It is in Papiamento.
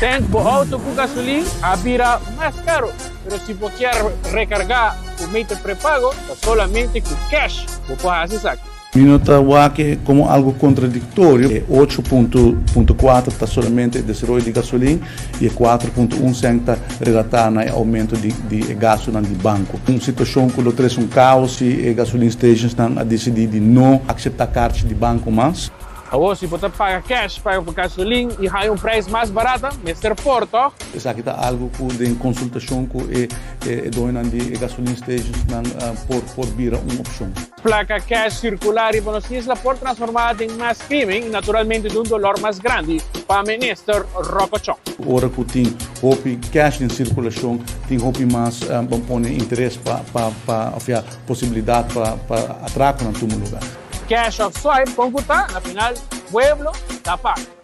Tank bo auto cu gasolin a bira mas caro, pero si bo kier recarga cu meter prepago, ta solamente cu cash bo por haci esaki. Mi no ta wak e como algo contradictorio. E 8.4 ta solamente e desaroyo di gasolin y e 4.1 cent ta relata na e aumento di di e gastonan di banco. Un situacion cu lo trece un caos si e gasolin stationsnan a dicidi di no acepta carchi di banco mas. Awor si bo ta paga cash pa gasolin y haya un prijs mas barata, mester por, toch? Esaki ta algo cu den consultacion cu e e doñonan di e gasolin stationsnan por por bira un opcion. Placa cash circula riba nos isla por transforma den mas crimen y naturalmente den un dolor mas grandi pa Minister Rocochon. Ora cu tin hopi cash den circulacion tin hopi mas ban pone interes pa pa pa of ya posibilidad pa pa atraconan tuma lugar. Cash of swipe con cu ta, na final pueblo ta paga.